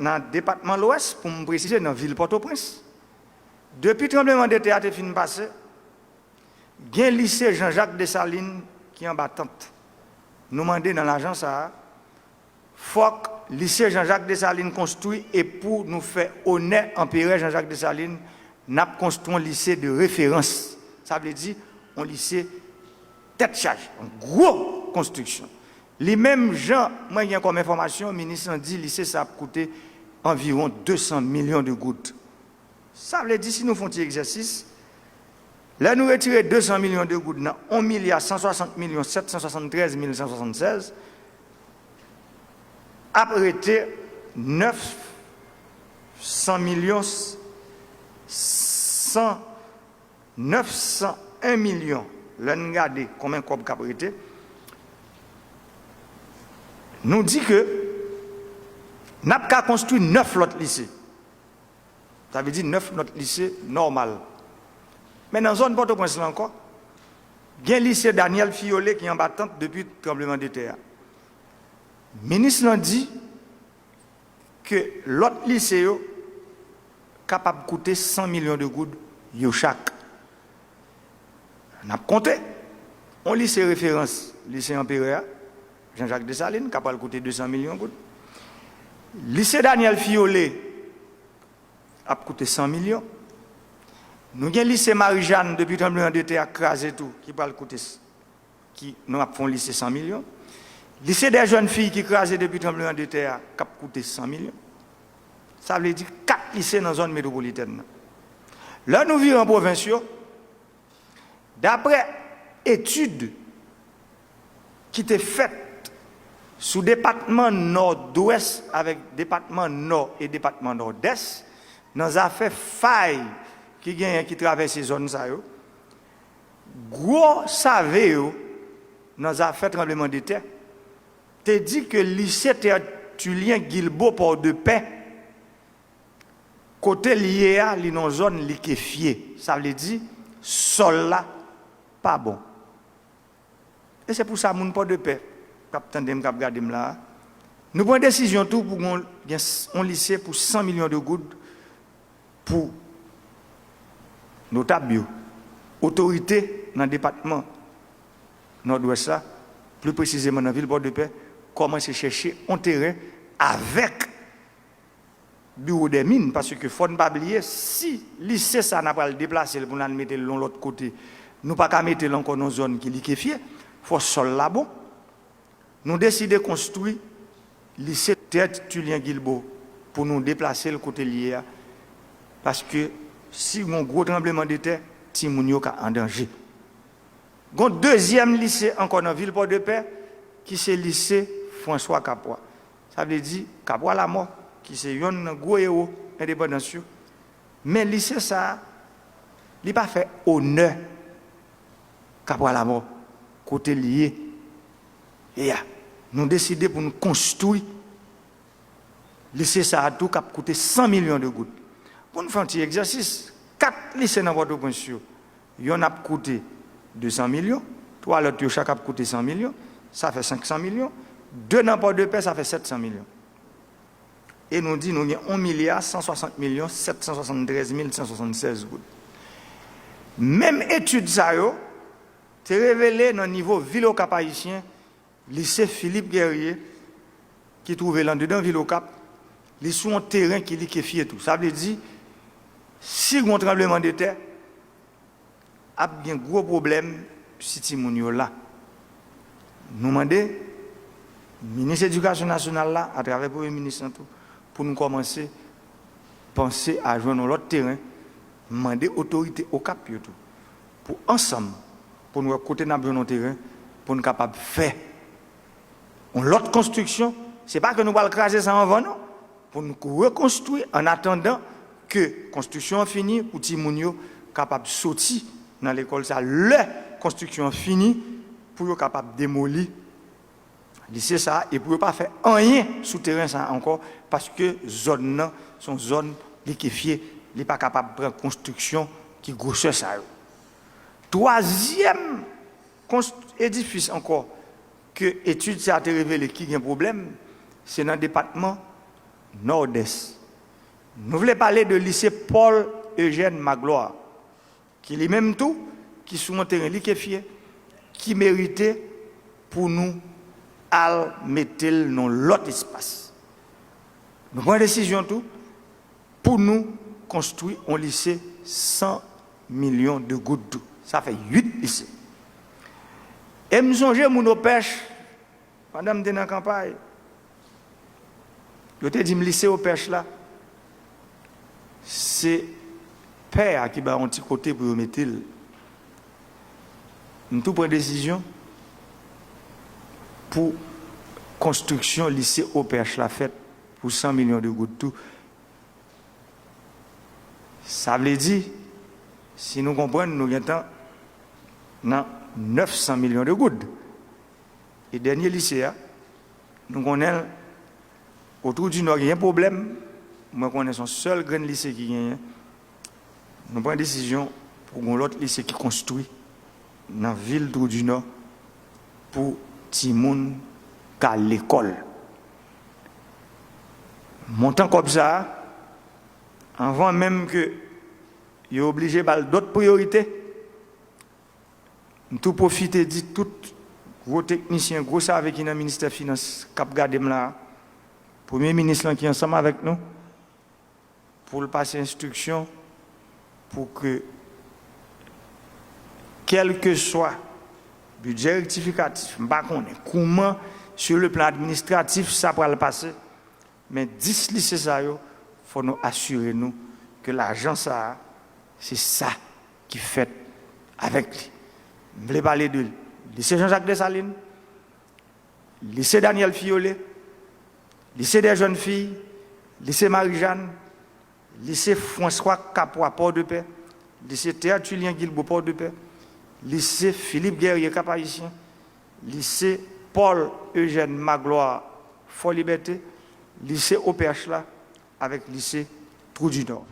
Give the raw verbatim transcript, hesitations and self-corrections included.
nan depatman Lwès, pou m presize, nan vil Pòtoprens, depi tranblemanntè a te fin pase, gen lise Jean Jacques Dessalines ki anba tant. Nou mande nan lajan sa a, fòk lise Jean Jacques Dessalines konstwi, e pou nou fè onè Anperè Jean Jacques Dessalines, n ap konstwi yon lise de referans. Sa vle di yon lise tèt chaje, yon gwo konstriksyon. Li menm, jan mwen gen kòm enfòmasyon, minis lan di lise sa ap koute anviwon de san milyon de goud. Sa vle di, si nou fè yon ti egzèsis, lè nou retire de san milyon de goud nan yon milya san swasant milyon sèt san swasanntrèz mil san swasanntrèz, ap rete nèf san milyon san, nèf san en milyon. Lè n gade konbyen kòb k ap rete, nou di ke n ap ka konstwi nèf lòt lise. Sa vle di nèf lòt lise nòmal. Men nan zòn Pòtoprens la ankò, gen lise Daniel Fiolet ki anba tant depi tranblemanntè a. Minis lan di ke lòt lise yo kapab koute san milyon de goud yo chak. N ap konte. Yon lise referans, lise Anperè a, Jean Jacques Dessalines, ka pral koute de san milyon goud. Lise Daniel Fiolet ap koute san milyon. Nou gen lise Marijàn depi tranblemanntè a kraze tou, ki pral koute, ki, nou ap fè yon lise san milyon. Lise dè jèn fi ki kraze depi tranblemanntè a, k ap koute san milyon. Sa vle di kat lise nan zòn metwopolitèn nan. Lè nou vire an pwovens yo, daprè etid ki te fèt sou depatman Nòdwès avèk depatman Nò e depatman Nòdès, nan zafè fay ki genyen ki travèse zòn sa yo, gwo save yo nan zafè tranblemanntè te di ke lise Tètilyen Gilbo Pòdepè, kote l ye a, li nan zòn likefye. Sa vle di, sòl la pa bon. E se pou sa, moun Pòdepè k ap tande m, k ap gade m la a, nou pran desizyon tou pou gen, gen s-, yon lise pou san milyon de goud pou notab yo, otorite nan depatman Nòdwès la, pli presizeman nan vil Pòdepè, kòmanse chèche yon teren avèk biwo dè min, paske fò n pa bliye, si lise sa a n a pral deplase l pou n al mete l yon lòt kote, nou pa ka mete l ankò nan zòn ki likefye, fò sòl la bon. Nou deside konstwi lise Tètilyen Gilbo pou nou deplase l kote l ye a, paske si gen yon gwo tranblemanntè, timoun yo ka an danje. Gen yon dezyèm lise ankò nan vil Pòdepè, ki se lise François Capois. Sa vle di Capois Lamort, ki se yonn nan gwo ewo endepandans yo. Men lise sa a, li pa fè onè Capois Lamort, kote l ye. E a, nou deside pou n konstwi lise sa a tou k ap koute san milyon de goud. Pou n fè yon ti egzèsis, kat lise nan Pòtoprens yo, yonn ap koute de san milyon, twa lòt yo chak ap koute san milyon, sa fè senk san milyon, de nan Pòdepè, sa fè sèt san milyon. E nou di nou gen yon milya san swasant milyon sèt san swasanntrèz mil san swasanntrèz goud. Menm etid sa yo te revele nan nivo vil Okap Ayisyen, lise Philippe Guerrier, ki twouve l anndedan vil Okap, li sou yon teren ki likefye tou. Sa vle di, si gen yon tranblemanntè, ap gen gwo pwoblèm si timoun yo la. Nou mande minis edikasyon nasyonal la, atravè premye minis lan tou, pou nou kòmanse panse a jwenn yon lòt teren, mande otorite Okap yo tou, pou ansanm, pou n wè kote n ap jwenn yon teren, pou n kapab fè yon lòt konstriksyon. Se pa ke nou pral kraze sa anvan, non. Pou n rekonstwi an atandan ke konstriksyon an fini, pou timoun yo kapab soti nan lekòl sa. Lè konstriksyon an fini, pou yo kapab demoli lise sa a e pou yo pa fè anyen sou teren sa a ankò, paske zòn nan se yon zòn likefye, li pa kapab pran konstriksyon ki gwosè sa yo. Twazyèm konst-, edifis ankò ke etid sa a te revele ki gen pwoblèm, se nan depatman Nòdès. Nou vle pale de lise Paul Eugène Magloire, ki li menm tou, ki sou yon teren likefye, ki merite pou nou al mete l nan lòt espas. Nou pran desizyon tou pou nou konstwi yon lise san milyon de goud tou. Sa fè uit lise. E m sonje moun Opèch, pandan m te nan kanpay, yo te di m lise Opèch la, se pè a ki ba yon ti kote pou yo mete l. M tou pran desizyon pou konstriksyon lise Opèch la fèt pou san milyon de goud tou. Sa vle di, si nou konprann, nou gentan nan nèf san milyon de goud. E dènye lise a, nou konnen l, Otwou di Nò genyen pwoblèm, mwen konnen se yon sèl grenn lise ki genyen. Nou pran desizyon pou gen yon lòt lise ki konstwi nan vil Twou di Nò pou timoun ka lekòl. Montan kòb sa a, anvan menm ke yo oblije ba l dòt priyorite, m tou pwofite di tout gwo teknisyen, gwo save ki nan ministè finans k ap gade m la a, premye minis lan ki ansanm avèk nou, pou l pase enstriksyon pou ke, kèlkeswa bidjè rektifikatif, m pa konnen kouman, sur le plan administratif, sa pral pase, men dis lise sa yo, fò nou asire nou ke lajan sa a, se sa ki fèt avèk li. M vle pale de lise Jean Jacques Dessalines, lise Daniel Filleulé, lise dè jèn fi, lise Marie Jeanne, lise François Capois Pòdepè, lise Tertullien Guilbaud Pòdepè, lise Philippe Guerrier Cap-Haïtien, lise Paul Eugène Magloire Fò Libète, lise Opèch la, avèk lise Twou di Nò.